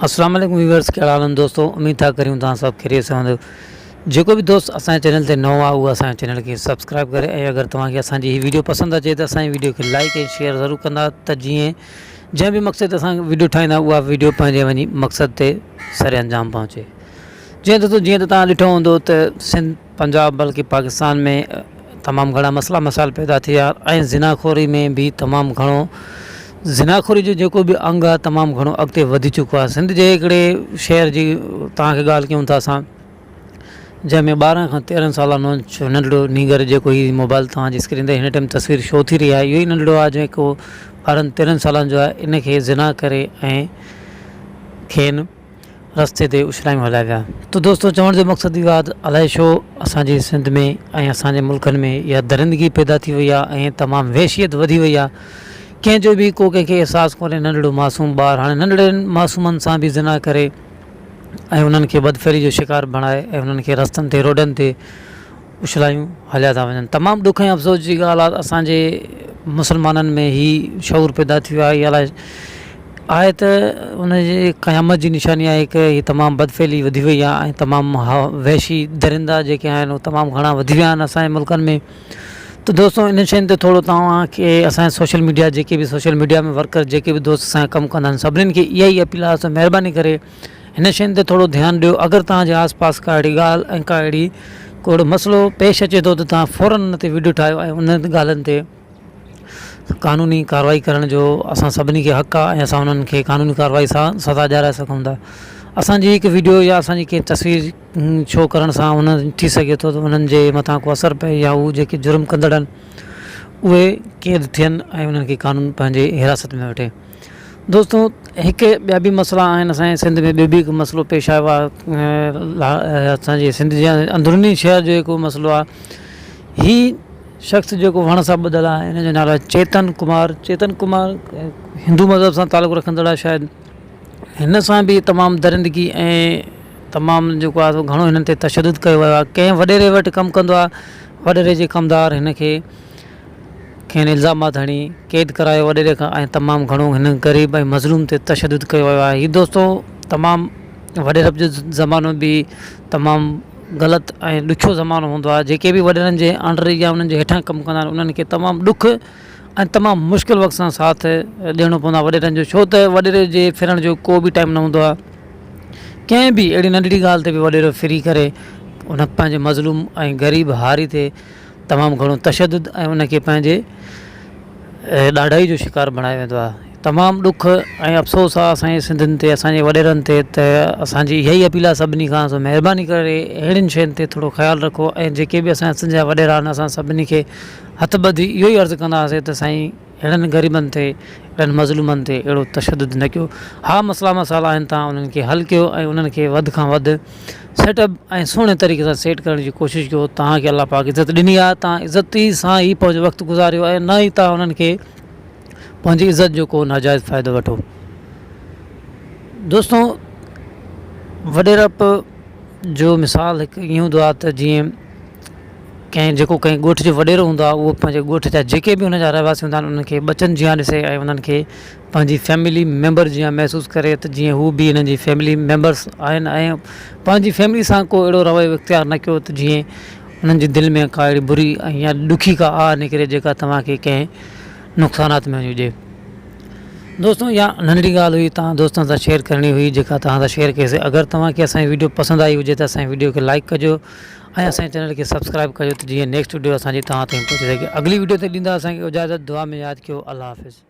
اسلام عليڪم ويورز ڪهڙا حال آهن دوستو اميد ٿا ڪريون توهان سڀ خيريت سان هوندو جيڪو به دوست اسان جي چينل تي نئون آهي اهو اسان جي چينل کي سبسڪرائب ڪري ۽ اگر توهان کي اسان جي هي ويڊيو پسند اچي ته اسان جي ويڊيو کي لائڪ ۽ شيئر ضرور ڪندا ته جيئن جنهن به مقصد تي اسان ويڊيو ٺاهيندا اها ويڊيو پنهنجي وڃي مقصد تي سر انجام پهچي جيئن دوستو جيئن ته توهان ڏٺو هوندو ته سنڌ پنجاب بلڪه پاڪستان ۾ تمام گهڻا مسئلا مسائل پيدا ٿي ويا ۽ زنا خوري ۾ به تمام گهڻو زنا خوري جو جيڪو به انگ آهي تمام گهڻو اڳتي وڌي چڪو آهي سنڌ جي هڪڙي شهر جي توهان کي ڳالهه ڪيون ٿا اسان جنهن ۾ ٻارهن کان تيرهن سالا ننڍڙو نينگر جيڪو هي موبائل توهان جي اسڪرين تي هن ٽائيم تصوير شو ٿي رهي آهي اهو ئي ننڍڙو آهي جيڪو ٻارهن تيرهن سالن جو آهي ان کي زنا ڪري ۽ کين رستي تي اڇلايون هليا ويا. ته دوستو چوڻ جو مقصد اهو آهي ته الائي ڇو اسان جي سنڌ ۾ ۽ اسان جي ملڪن ۾ اها درندگي پيدا ٿي وئي آهي ۽ تمام وحشيت وڌي وئي آهي ڪنهن جو به ڪو ڪنهن کي احساس ڪونهي ننڍڙو معصوم ٻار هاڻي ننڍڙن معصومن سان به زنا ڪري ۽ انهن کي بدفعلي جو شڪار بڻائي ۽ انهن کي رستن تي روڊن تي اڇلايون هليا ٿا وڃن تمام ڏک ۽ افسوس جي ڳالهه آهي اسان جي مسلمانن ۾ هي شعور پيدا ٿي ويو آهي الائي آهي ته ان جي قيامت جي نشاني آهي هڪ هي تمام بدفعلي وڌي وئي آهي ۽ تمام وحشي درندا جيڪي آهن اهي تمام گهڻا وڌي ويا آهن اسان جي ملڪن ۾ ته دوستو انهن شين تي ٿورو توهان کي اسان جي سوشل ميڊيا جيڪي به سوشل ميڊيا ۾ ورڪر جيڪي به دوست اسان جا ڪم ڪندا آهن سڀنين کي اها ئي اپيل آهي ته مهرباني ڪري هن شين تي ٿورو ڌيان ڏيو اگر توهان جي آس پاس ڪا اهڙي ڳالهه ۽ ڪا اهڙي ڪو اهڙو مسئلو پيش اچي ٿو ته توهان فورن ان تي ويڊيو ٺاهيو ۽ انهن ڳالهين تي قانوني ڪارروائي ڪرڻ جو اسان سڀني کي حق آهي ۽ اسان انهن کي قانوني ڪارروائي سان سزا ڏيارائي سگهون ٿا اسان جي هڪ ويڊيو يا اسان جي ڪنهن تصوير شو ڪرڻ سان ان ٿي سگهي ٿو ته انهن جي مٿان ڪو اثر پئي يا هو جيڪي جرم ڪندڙ آهن اهي قيد ٿين ۽ انهن کي قانون پنهنجي حراست ۾ وٺي دوستو هڪ ٻيا به مسئلا آهن اسان جي سنڌ ۾ ٻيو به هڪ مسئلو پيش آيو آهي اسان جي سنڌ جي اندروني شهر جو هڪ مسئلو آهي هي شخص جيڪو وڻ سان ٻڌل آهي ان جو نالو آهي چيتن ڪمار چيتن ڪمار هندو مذهب سان تعلق رکندڙ آهي شايد هن سان به تمام درندگي ۽ تمام جيڪو آهي سو گهڻو هنن تي تشدد ڪيو ويو آهي ڪنهن وڏيري وٽ ڪم ڪندو آهي وڏيري جي ڪمدار هن کي کين الزامات هڻي قيد ڪرايو وڏيري کان ۽ تمام گهڻو هن غريب ۽ مظلوم تي تشدد ڪيو ويو آهي هي دوستو تمام وڏيرپ جو زمانو به تمام غلط ۽ ڏکيو زمانو هوندو آهي جيڪي به وڏيرن جي انڊر يا انهن جي هيٺان ڪم ڪندا آهن انهن کي تمام ڏک ۽ تمام مشڪل وقت سان ساٿ ڏيڻو پوندو آهي وڏيرن جو ڇو ته وڏيري جي ڦرڻ جو ڪو به ٽائيم نه هوندو آهي ڪنهن به اهڙي ننڍڙي ڳالهه تي به وڏيرو ڦري ڪري ان پنهنجي مظلوم ۽ غريب هاري تي تمام گهڻو تشدد ۽ ان کي پنهنجي ڏاڍائي جو شڪار بڻايو ويندو آهي تمام ڏک ۽ افسوس آهي اسان جي سنڌين تي اسان جي وڏيرن تي ته اسان جي اها ئي اپيل آهي سڀني کان سو مهرباني ڪري اهڙين شين تي ٿورو خيال رکو ۽ جيڪي به اسان جا سنڌ جا وڏيرا آهن اسان سڀني کي هٿ ٻڌي اهو ئي عرض ڪنداسين ته سائين اهڙن غريبن تي اهڙن مظلومن تي اهڙو تشدد نه ڪيو ها مسئلا مسائل آهن تان انهن کي حل ڪيو ۽ انهن کي وڌ کان وڌ سيٽ اپ ۽ سهڻي طريقي سان سيٽ ڪرڻ جي ڪوشش ڪيو توهان کي الله پاڪ عزت ڏني آهي توهان عزت ئي سان ئي پنهنجو وقت گذاريو ۽ نه ئي توهان انهن کي پنهنجي عزت جو ڪو ناجائز فائدو وٺو دوستو وڏيرپ جو مثال هڪ ائين هوندو آهي ته جيئن ڪنهن جيڪو ڪنهن ڳوٺ جو وڏيرو هوندو آهي اهو پنهنجي ڳوٺ جا جيڪي به ان جا رهواسي هوندا آهن انهن کي ٻچن جيان ڏسي ۽ انهن کي پنهنجي فيملي ميمبر جيان محسوس ڪري ته جيئن هو به انهن جي فيملي ميمبرس آهن ۽ پنهنجي فيملي سان ڪو اهڙو رويو اختيار نه ڪيو ته جيئن انهن جي دل ۾ ڪا اهڙي بري ۽ يا ڏکي ڪا آهه نڪري جيڪا توهان کي ڪنهن نقصانات ۾ وڃي ڏئي. دوستو اها ننڍڙي ڳالهه هئي توهان دوستن سان شيئر ڪرڻي هئي جيڪا توهان سان شيئر ڪئي سي اگر توهان کي اسان جي ويڊيو پسند آئي هجي ته اسان جي ويڊيو کي لائڪ ڪجو ۽ اسان جي چينل کي سبسڪرائب ڪجو ته جيئن نيڪسٽ ويڊيو اسان جي توهان تائين پهچي سگهي اڳلي ويڊيو تائين ڏيندا اسان کي اجازت دعا ۾ ياد ڪيو الله حافظ.